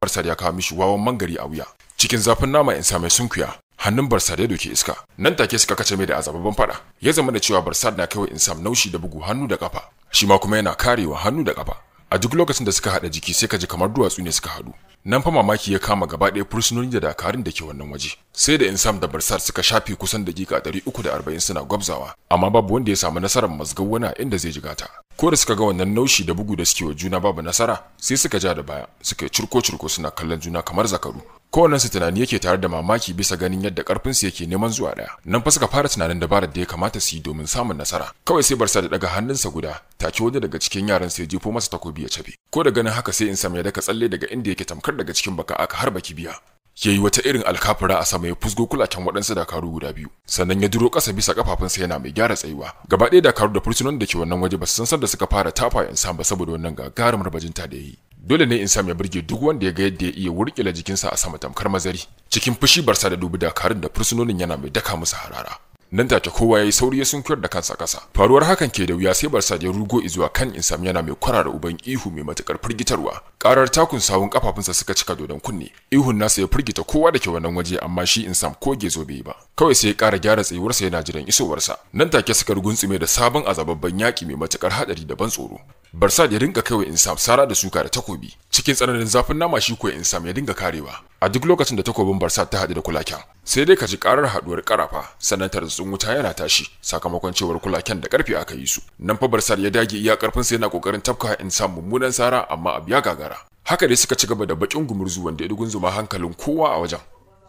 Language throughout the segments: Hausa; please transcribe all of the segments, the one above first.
Barsad ya kawo mishi wawan mangari a wuya. Cikin zafin nama Insam ya sunkuya, hannun Barsad ya doke iska. Nan take suka kace mai da azababban fada. Ya zama da cewa Barsad na kaiwa Insam naushi da bugu hannu da kafa, shi ma kuma yana karewa hannu da kafa. A duk lokacin da suka haɗa jiki, sai ka ji kamar duwatsu ne suka haɗu. Nan fa mamaki ya kama gaba ɗaya fursunoni da dakarun da ke wannan waje. Sai da Insam da Barsad suka shafe kusan dakika 340 suna gwabzawa, amma babu wanda ya samu nasarar mazgar wani inda zai jigata. Ko da suka ga wannan naushi da bugu da suke wa juna babu nasara, sai suka ja da baya, suka yi curko-curko suna kallon juna kamar zakaru. Kowannen su tunani yake tare da mamaki bisa ganin yadda karfin su yake neman zuwa daya. Nan fa suka fara tunanin dabarar da ya kamata su yi domin samun nasara. Kawai sai Barsa da daga hannunsa guda, take wani daga cikin yaran sai jefo masa takobi ya cabe. Ko da ganin haka, sai Insam ya daka tsalle daga inda yake tamkar daga cikin baka aka harba kibiya. Ya yi wata irin alkafura a sama, ya fusgo kulaken waɗansu dakaru guda biyu, sannan ya duro ƙasa bisa kafafunsa yana mai gyara tsayuwa. Gaba ɗaya dakaru da fursunan da ke wannan waje ba su san sanda suka fara tafa Insam ba saboda wannan gagarumar bajinta da ya yi. Dole ne Insam ya burge duk wanda ya ga yadda ya iya wurkila jikinsa a sama tamkar mazari. Cikin fushi Barsa da dubi dakarun da fursunonin yana mai daka musu harara. Nan take kowa ya yi sauri ya sunkuyar da kansa kasa. Faruwar hakan ke da wuya, sai Barsa ya rugo izuwa kan Insam yana mai kwarara uban ihu mai matukar firgitarwa. Karar takun sawun kafafunsa suka cika dodon kunne. Ihun nasa ya firgita kowa da ke wannan waje, amma shi Insam ko gezo bai yi ba. Kawai sai ya ƙara gyara tsayuwarsa yana jiran isowarsa. Nan take suka ruguntsume da sabon azababban yaƙi mai matukar haɗari da ban tsoro. Barsad ya dinga kaiwa Insam sara da suka da takobi. Cikin tsananin zafin nama shi ko Insam ya dinga karewa. A duk lokacin da takobin Barsad ta haɗu da kulaken, sai dai ka ji karar haɗuwar karafa, sannan tartsatsin wuta yana tashi sakamakon cewar kulaken da karfe aka yi su. Nan fa Barsad ya dage iya karfin sa yana kokarin tafka Insam mummunan sara, amma abu ya gagara. Haka dai suka ci gaba da bakin gumurzu wanda ya dugunzuma hankalin kowa a wajen,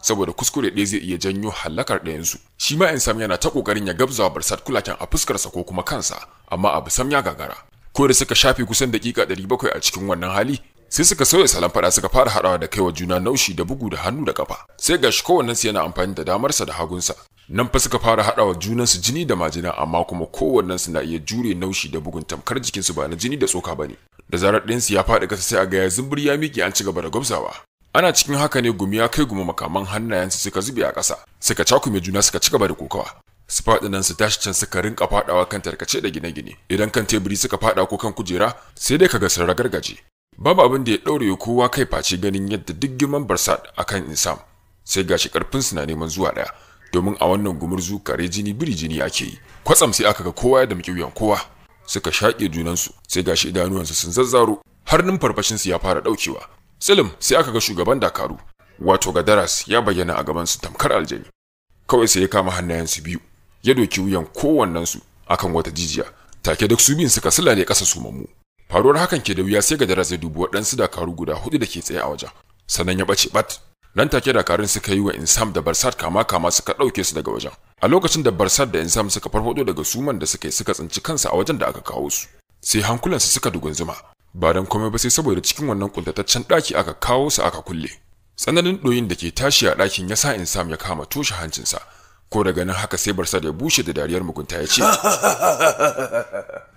saboda kuskure ɗaya zai iya janyo halakar ɗayansu. Shi ma Insam yana ta kokarin ya gabza Barsad kulaken a fuskarsa ko kuma kansa, amma abu sam ya gagara. Ko da suka shafe kusan dakika 700 a cikin wannan hali, sai suka sauya salon fada, suka fara haɗawa da kaiwa juna naushi da bugu da hannu da kafa. Sai gashi kowannensu yana amfani da damarsa da hagunsa. Nan fa suka fara haɗawa junansu jini da majina, amma kuma kowannensu na iya jure naushi da bugun tamkar jikinsu ba na jini da tsoka bane. Da zarar ɗayansu ya faɗi ƙasa, sai a ga ya zumbur ya miƙe, an ci gaba da gwabzawa. Ana cikin haka ne gumi ya kai gumi, makaman hannayensu suka zube a ƙasa, suka cakume juna, suka ci gaba da kokawa. Su faɗi nan su tashi can, suka rinka faɗawa kan tarkace da gine-gine. Idan kan teburi suka faɗa ko kan kujera, sai dai kaga sun ragargaje. Babu abin da ya ɗaure kowa kai face ganin yadda duk girman Barsad akan Insam, sai gashi karfin su na neman zuwa ɗaya, domin a wannan gumurzu kare jini biri jini ake yi. Kwatsam sai aka ga kowa ya damƙi wuyan kowa, suka shaƙe junansu. Sai gashi idanuwansu sun zazzaro, har numfarfashinsu ya fara ɗaukewa. Tsilim sai aka ga shugaban dakaru, wato Gadaras, ya bayyana a gabansu tamkar aljani. Kawai sai ya kama hannayensu biyu, ya doki wuyan kowannensu akan wata jijiya. Take duk su biyun suka sulale ƙasa sumammu. Faruwar hakan ke da wuya, sai Gadaras ya dubi waɗansu dakaru guda hudu da ke tsaye a wajen, sannan ya ɓace bat. Nan take dakarun suka yi wa Insam da Barsad kama kama, suka ɗauke su daga wajen. A lokacin da Barsad da Insam suka farfado daga suman da suka yi, suka tsinci kansu a wajen da aka kawo su, sai hankulansu suka dugunzuma. Ba don komai ba sai saboda cikin wannan kuntataccen ɗaki aka kawo su aka kulle. Tsananin ɗoyin da ke tashi a ɗakin ya sa Insam ya kama toshe hancinsa. Ko daga nan haka, sai Barsad ya bushe da dariyar mugunta ya ce,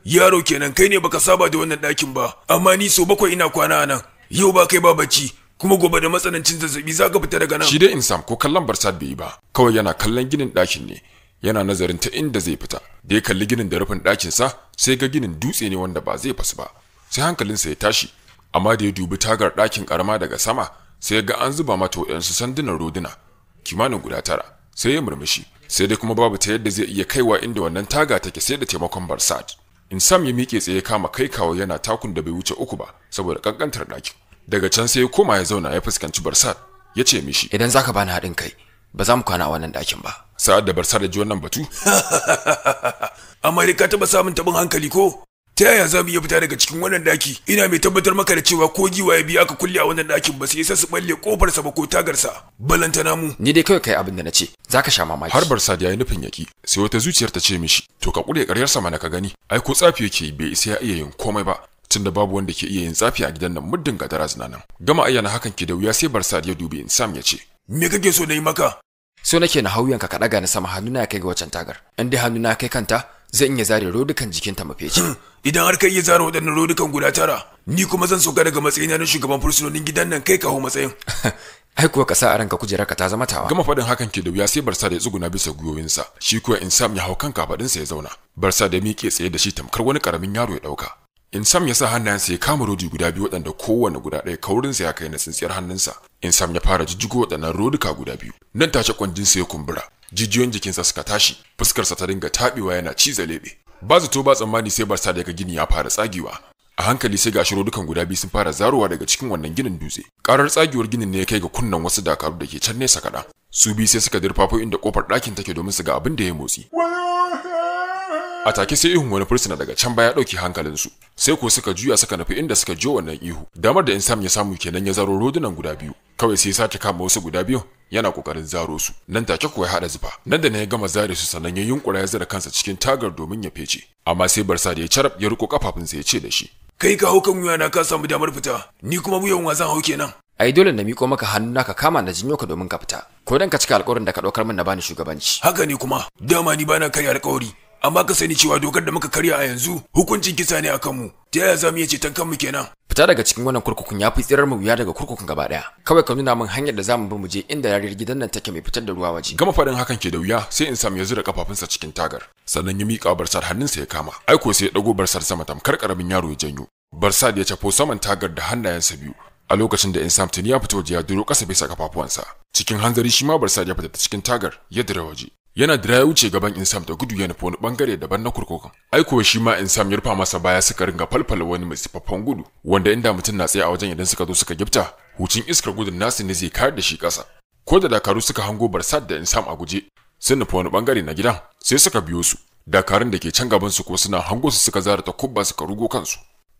Yaro kenan, kai ne baka saba da wannan ɗakin ba, amma ni so 7 ina kwana a nan. Yau ba kai ba bacci, kuma gobe da matsanancin zazzabi za ka fita daga nan. Shi dai Insam ko kallon Barsad bai yi ba, kawai yana kallon ginin ɗakin ne, yana nazarin ta inda zai fita. Da ya kalli ginin da rufin ɗakinsa, sai ga ginin dutse ne wanda ba zai fasu ba. Sai hankalinsa ya tashi, amma da ya dubi tagar ɗakin karama daga sama, sai ga an zuba mata waɗansu sandunan roduna kimanin guda 9. Sai ya murmushi. Sai dai kuma babu ta yadda zai iya kaiwa inda wannan taga take sai da taimakon Barsad. Insam ya miƙe tsaye, kama kai kawo yana takun da bai wuce uku ba saboda kankantar ɗakin. Daga can sai ya koma ya zauna, ya fuskanci Barsad, ya ce mishi, Idan zaka bani haɗin kai, ba za mu kwana a wannan ɗakin ba. Sa'ad da Barsad ya ji wannan batu, Amma dai ka taɓa samun taɓin hankali ko? Ta yaya za mu iya fita daga cikin wannan daki? Ina mai tabbatar maka da cewa ko giwaye biyu aka kulle a wannan dakin, ba su isa su balle kofarsa ba ko tagarsa. Balantana mu. Ni dai kawai kai abin da na ce, zaka sha mamaki. Har Barsad ya yi nufin yaki, sai wata zuciyar ta ce mishi, to ka kure ƙaryarsa mana ka gani, ai ko tsafi yake bai isa ya iya yin komai ba, tunda babu wanda ke iya yin tsafi a gidan nan muddin Gadaras na nan. Gama ayyana hakan ke da wuya, sai Barsad ya dubi Insam ya ce, Me kake so na yi maka? So nake na hau yanka ka ɗaga ni sama, hannuna ya kai ga wacan tagar. In dai hannuna kai kanta, zan iya zare rodukan jikinta mafeci. Idan har ka iya zara waɗannan rodukan guda 9, ni kuma zan sauka daga matsayina na shugaban fursunonin gidan nan, kai ka hau matsayin. Ai kuwa ka sa a ranka kujerarka ta zama tawa. Gama faɗin hakan ke da wuya, sai Barsad ya tsuguna bisa gwiwowinsa, shi kuwa Insam ya hau kan kafaɗinsa ya zauna. Barsad ya miƙe tsaye da shi tamkar wani ƙaramin yaro ya ɗauka. Insam ya sa hannayensa ya kama rodi guda biyu waɗanda kowane guda ɗaya kaurinsa ya kai na tsintsiyar hannunsa. Insam ya fara jijjigo waɗannan roduka guda biyu. Nan take kwanjinsa ya kumbura, jijiyoyin jikinsa suka tashi, fuskarsa ta dinga taɓewa yana ciza leɓe. Ba zato ba tsammani sai Barsad ya ga gini ya fara tsagewa. A hankali sai gashi rodukan guda biyu sun fara zarowa daga cikin wannan ginin dutse. Karar tsagewar ginin ne ya kai ga kunnen wasu dakaru da ke can nesa kaɗan. Su biyu sai suka dirfafo inda kofar ɗakin take domin su ga abin da ya motsi. A take sai ihun wani fursuna daga can baya ɗauki hankalinsu. Sai ko suka juya suka nufi inda suka jo wannan ihu. Damar da Insam ya samu kenan ya zaro rodunan guda biyu. Kawai sai ya sake kama wasu guda biyu yana kokarin zaro su. Nan take kuwa ya haɗa zufa. Nan da nan ya gama zare su sannan ya yunkura ya zara kansa cikin tagar domin ya fece. Amma sai Barsad ya carab ya riko kafafunsa ya ce da shi, Kai ka hau kan wuyana ka samu damar fita, ni kuma wuyan wa zan hau kenan. Ai dole na miko maka hannu na ka kama na jinyo ka domin ka fita. Ko dan ka cika alƙawarin da ka ɗaukar min na bani shugabanci. Haka ne kuma, dama ni bana karya alƙawari, amma ka sani cewa dokar da muka karya a yanzu hukuncin kisa ne a kanmu. Ta yaya za mu iya ceton kanmu kenan? Fita daga cikin wannan kurkukun ya fi tsirar mu wuya daga kurkukun gaba ɗaya. Kawai ka nuna min hanyar da zamu bi mu je inda yariyar gidan nan take mai fitar da ruwa waje. Gama faɗin hakan ke da wuya sai Insam ya zura kafafunsa cikin tagar. Sannan ya miƙa Barsad hannunsa ya kama. Aiko sai ya ɗago Barsad sama tamkar ƙaramin yaro ya janyo. Barsad ya cafo saman tagar da hannayensa biyu. A lokacin da Insam tuni ya fito waje ya duro ƙasa bisa kafafuwansa. Cikin hanzari shi ma Barsad ya fita ta cikin tagar ya dira waje. Yana dira ya wuce gaban Insam da gudu ya nufi wani bangare daban na kurkukun. Aiko shi ma Insam ya rufa masa baya suka ringa falfala wani masifaffen gudu wanda inda mutum na tsaye a wajen idan suka zo suka gifta hucin iskar gudun nasu ne zai kayar da shi ƙasa. Ko da dakaru suka hango Barsad da Insam a guje sun nufi wani bangare na gidan sai suka biyo su. Dakarun da ke can gaban su ko suna hango su suka zara takubba suka rugo kansu.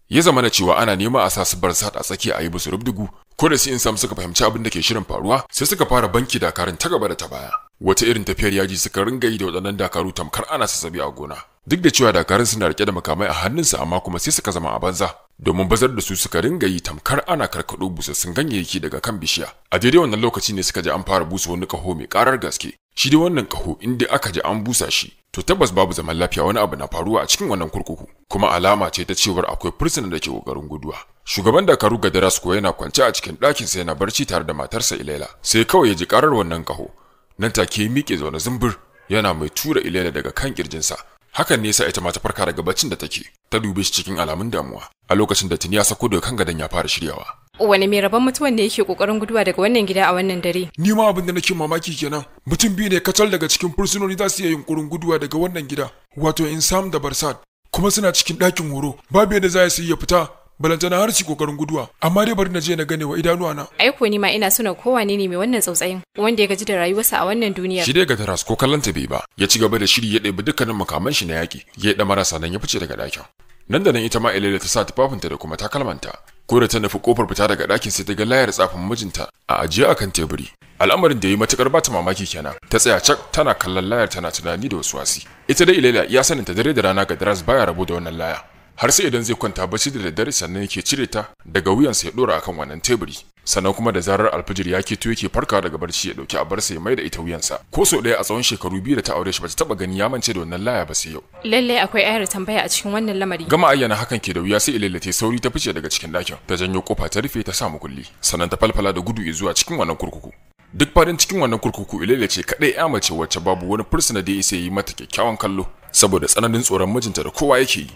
Ya zama na cewa ana nema a sa su Barsad a tsakiya a yi musu rubdugu. Ko da su Insam suka fahimci abin da ke shirin faruwa sai suka fara banki dakarun ta gaba da ta baya. Wata irin tafiyar yaji suka ringa yi da waɗannan dakaru tamkar ana sassabe a gona. Duk da cewa dakarun suna rike da makamai a hannunsu amma kuma sai suka zama a banza domin bazar da su suka ringa yi tamkar ana karkaɗo busassun ganyayyaki daga kan bishiya. A daidai wannan lokaci ne suka ji an fara busa wani ƙaho mai ƙarar gaske. Shi dai wannan ƙaho in dai aka ji an busa shi to tabbas babu zaman lafiya, wani abu na faruwa a cikin wannan kurkuku kuma alama ce ta cewar akwai fursuna da ke kokarin guduwa. Shugaban dakaru Gadaras ko yana kwance a cikin ɗakinsa yana barci tare da matarsa Ilela. Sai kawai ya ji ƙarar wannan ƙaho. Nan take ya miƙe zaune zumbur yana mai tura Ilela daga kan kirjinsa. Hakan ne yasa ita ma ta farka daga baccin da take, ta dube shi cikin alamun damuwa. A lokacin da tuni ya sako daga kan gadon ya fara shiryawa. Wani mai rabon mutuwan ne yake kokarin guduwa daga wannan gida a wannan dare? Ni ma abin da nake mamaki kenan. Mutum biyu ne kacal daga cikin fursunoni za su iya yunkurin guduwa daga wannan gida, wato Insam da Barsad, kuma suna cikin ɗakin horo. Babu yadda za su iya fita, balantana har su kokarin guduwa. Amma dai bari na je na gane wa idanuwa na. Aiko ni ma ina suna kowane ne mai wannan tsautsayin wanda ya gaji da rayuwarsa a wannan duniyar. Shi dai Gadaras ko kallon ta bai ba, ya ci gaba da shiri ya ɗebi dukkanin makaman shi na yaƙi, ya yi ɗamara sannan ya fice daga ɗakin. Nan da nan ita ma Ilela ta sa tufafinta da kuma takalmanta. Ko da ta nufi kofar fita daga ɗakin sai ta ga layar tsafin mijinta a ajiye akan teburi. Al'amarin da ya yi matukar bata mamaki kenan. Ta tsaya cak tana kallon layar tana tunani da wasu wasi. Ita dai Ilela iya sanin ta dare da rana Gadaras baya rabo da wannan laya. Har sai idan zai kwanta bacci da daddare sannan yake cire ta daga wuyansa ya dora akan wannan teburi. Sannan kuma da zarar alfijir ya keto yake farkawa daga barci ya dauki abarsa ya mai da ita wuyansa. Ko sau ɗaya a tsawon shekaru 2 da ta aure shi bata taba gani ya mance da wannan laya ba sai yau. Lallai akwai ayar tambaya a cikin wannan lamari. Gama ayyana hakan ke da wuya sai Ilela ta sauri ta fice daga cikin ɗakin, ta janyo kofa ta rufe ta sa mukulli, sannan ta falfala da gudu zuwa cikin wannan kurkuku. Duk faɗin cikin wannan kurkuku Ilela ce kaɗai ya mace wacce babu wani fursuna da ya isa yi mata kyakkyawan kallo saboda tsananin tsoron mijinta da kowa yake yi.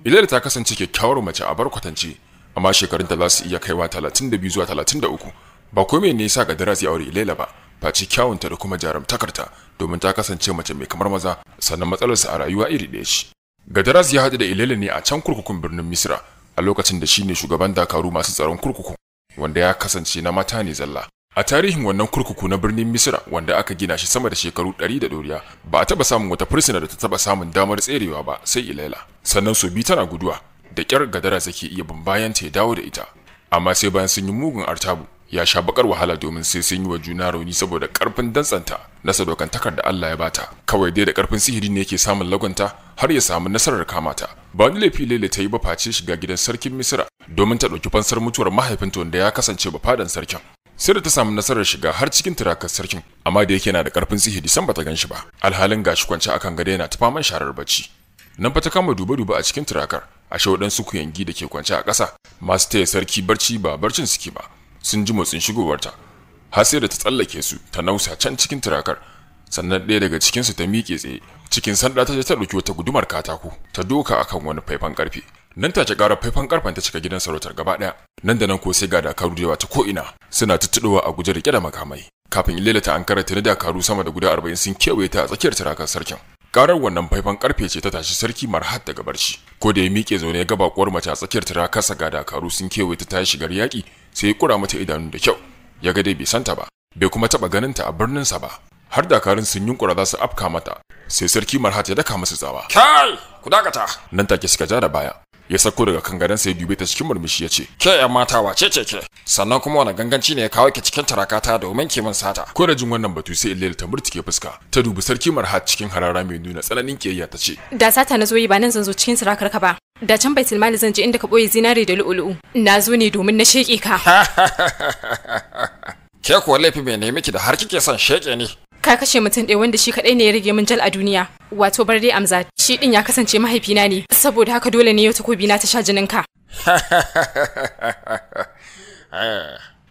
Ilela ta kasance kyakkyawar mace a bar kwatance, amma shekarunta za su iya kaiwa 32 zuwa 33. Ba komai ne yasa Gadaras ya aure Ilela ba, face kyawunta da kuma jarumtakarta, domin ta kasance mace mai kamar maza, sannan matsalarsa a rayuwa iri ɗaya ce. Gadaras ya haɗu da Ilela ne a can kurkukun birnin Misra a lokacin da shine shugaban dakaru masu tsaron kurkuku, wanda ya kasance na mata ne zalla. A tarihin wannan kurkuku na birnin Misra wanda aka gina shi sama da shekaru 100 da ɗoriya, ba a taɓa samun wata fursuna da ta taɓa samun damar tserewa ba sai Ilela. Sannan sau biyu tana guduwa, da ƙyar Gadaras yake iya bin bayan ta ya dawo da ita. Amma sai bayan sun yi mugun artabu, ya sha bakar wahala domin sai sun yi wa juna rauni saboda ƙarfin dantsanta na sadaukantakar da Allah ya bata. Kawai dai da ƙarfin sihiri ne yake samun lagonta har ya samu nasarar kamata. Ba wani laifi Lele ta yi ba face shiga gidan sarkin Misra domin ta ɗauki fansar mutuwar mahaifinta wanda ya kasance bafadan sarkin. Sai da ta samu nasarar shiga har cikin turakar sarkin, amma da yake na da ƙarfin sihiri san bata ganshi ba. Alhalin gashi kwance akan gado yana ta faman sharar bacci. Nan fa ta kama duba-duba a cikin turakar, ashe waɗansu kuyangi da ke kwance a ƙasa masu taya sarki barci ba barcin suke ba, sun ji motsin shigowarta. Har sai da ta tsallake su ta nausa can cikin turakar, sannan ɗaya daga cikinsu ta miƙe tsaye cikin sanda ta je ta ɗauki wata gudumar katako ta doka akan wani faifan ƙarfe. Nan take ƙara faifan karfen ta cika gidan sarautar gaba ɗaya. Nan da nan ko sai ga dakaru da yawa ta ko'ina suna tuttuɗowa a guje rike da makamai. Kafin Ilela ta ankara, tuni dakaru sama da guda 40 sun kewaye ta a tsakiyar turakar sarkin. Karar wannan faifan karfe ce ta tashi sarki Marhat daga barci. Ko da ya miƙe zaune ya ga bakuwar mace a tsakiyar turakarsa, ga dakaru sun kewaye ta, tashi shigar yaƙi, sai ya kura mata idanu da kyau. Ya ga dai bai santa ba, bai kuma taɓa ganin ta a birninsa ba. Har dakarun sun yunkura za su afka mata, sai sarki Marhat ya daka musu tsawa. Kai, ku dakata! Nan take suka ja da baya. Ya sako daga kan gadon sai dube ta cikin murmushi ya ce, Ke yan mata, wace ce ke? Sannan kuma wani ganganci ne ya kawo ki cikin tarakata domin ki min sata? Ko da jin wannan batu sai Ilela ta murtuke fuska, ta dubi sarki Marhat cikin harara mai nuna tsananin kiyayya ta ce, Da sata na zo yi, ba nan zan zo cikin surakar ka ba. Da can baitul mali zan je inda ka boye zinare da lu'ulu'u. Na zo ne domin na sheƙe ka. Ke kuwa laifi mai nemi ki da har kike son sheke ni? Ka kashe mutum ɗaya wanda shi kaɗai ne ya rage min jal a duniya, wato Barde Amzad. Shi ɗin ya kasance mahaifina ne, saboda haka dole ne yau takobi na ta sha jinin ka.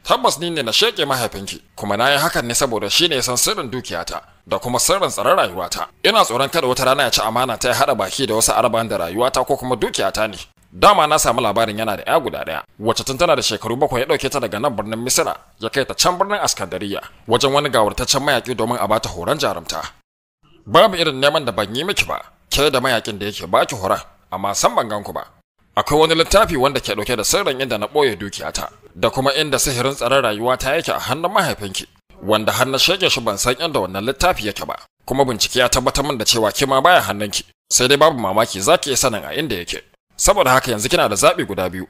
Tabbas ni ne na sheke mahaifinki, kuma na yi hakan ne saboda shi ne ya san sirrin dukiyata da kuma sirrin tsaron rayuwata. Ina tsoron kada wata rana ya ci amana ta ya haɗa baki da wasu araban da rayuwata ko kuma dukiyata ne. Dama na samu labarin yana da ya guda ɗaya, wacce tun tana da shekaru 7 ya ɗauke ta daga nan birnin Misira ya kai ta can birnin Askandariya wajen wani gawurtaccen mayaƙi domin a bata horon jarumta. Babu irin neman da ban yi miki ba, ke da mayaƙin da yake baki horon, amma san ban gan ku ba. Akwai wani littafi wanda ke ɗauke da sirrin inda na ɓoye dukiyata da kuma inda sihirin tsaron rayuwata yake a hannun mahaifinki, wanda har na shege shi ban san inda wannan littafi yake ba. Kuma bincike ya tabbatar min da cewa ke ma baya hannunki, sai dai babu mamaki za ki iya sanin a inda yake. Saboda haka yanzu kina da zaɓi guda biyu.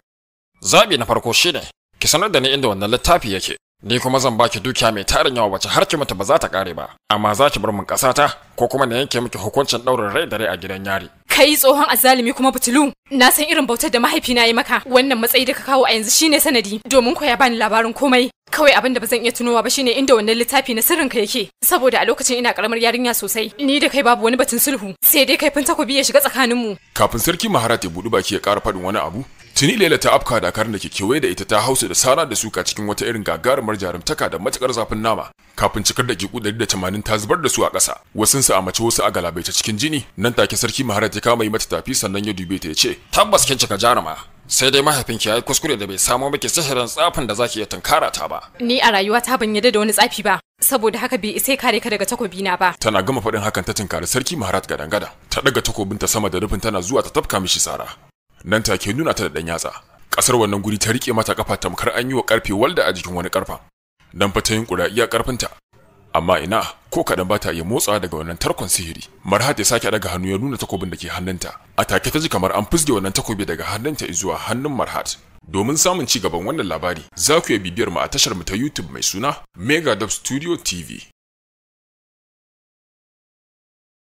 Zaɓi na farko shine ki sanar da ni inda wannan littafi yake, ni kuma zan baki dukiya mai tarin yawa wacce har ki mutu ba za ta ƙare ba, amma za ki bar min ƙasata ko kuma na yanke miki hukuncin ɗaurin rai da rai a gidan yari. Kai tsohon azalimi kuma butulu, na san irin bautar da mahaifina ya maka. Wannan matsayi da ka kawo a yanzu shine sanadi, domin ko ya bani labarin komai. Kawai abin da ba zan iya tunowa ba shine inda wannan littafi na sirrin ka yake, saboda a lokacin ina karamar yarinya sosai. Ni da kai babu wani batun sulhu, sai dai kaifin takobi ya shiga tsakaninmu. Kafin sarki Maharat ya buɗi baki ya ƙara faɗin wani abu, tuni Laila ta afka dakarun da ke kewaye da ita, ta hausu da sara da suka cikin wata irin gagarumar jarumtaka da matukar zafin nama. Kafin cikar daƙiƙu 180 ta zubar da su a ƙasa, wasunsu a mace, wasu a galabaice cikin jini. Nan take sarki Maharat ya kama yi mata tafi, sannan ya dube ta ya ce, Tabbas kin cika jaruma, sai dai mahaifinki ya yi kuskure da bai samo miki sihirin tsafin da zaki iya tunkara ta ba. Ni a rayuwata ban yarda da wani tsafi ba, saboda haka bai isa ya kare ka daga takobi na ba. Tana gama faɗin hakan ta tunkari sarki Maharat gadan-gadan, ta ɗaga takobinta sama da rufin tana zuwa ta tafka mishi sara. Nan take nuna ta da ɗan yatsa. Ƙasar wannan guri ta riƙe mata kafa tamkar an yi wa ƙarfe walda a jikin wani ƙarfa. Dan fa ta yunkura iya ƙarfinta, amma ina, ko kaɗan ba ta iya motsawa daga wannan tarkon sihiri. Marhat ya sake daga hannu ya nuna takobin da ke hannunta. A take ta ji kamar an fusge wannan takobi daga hannunta zuwa hannun Marhat. Domin samun ci gaban wannan labari, za ku iya bibiyar mu a tashar mu ta YouTube mai suna Mega Dub Studio TV.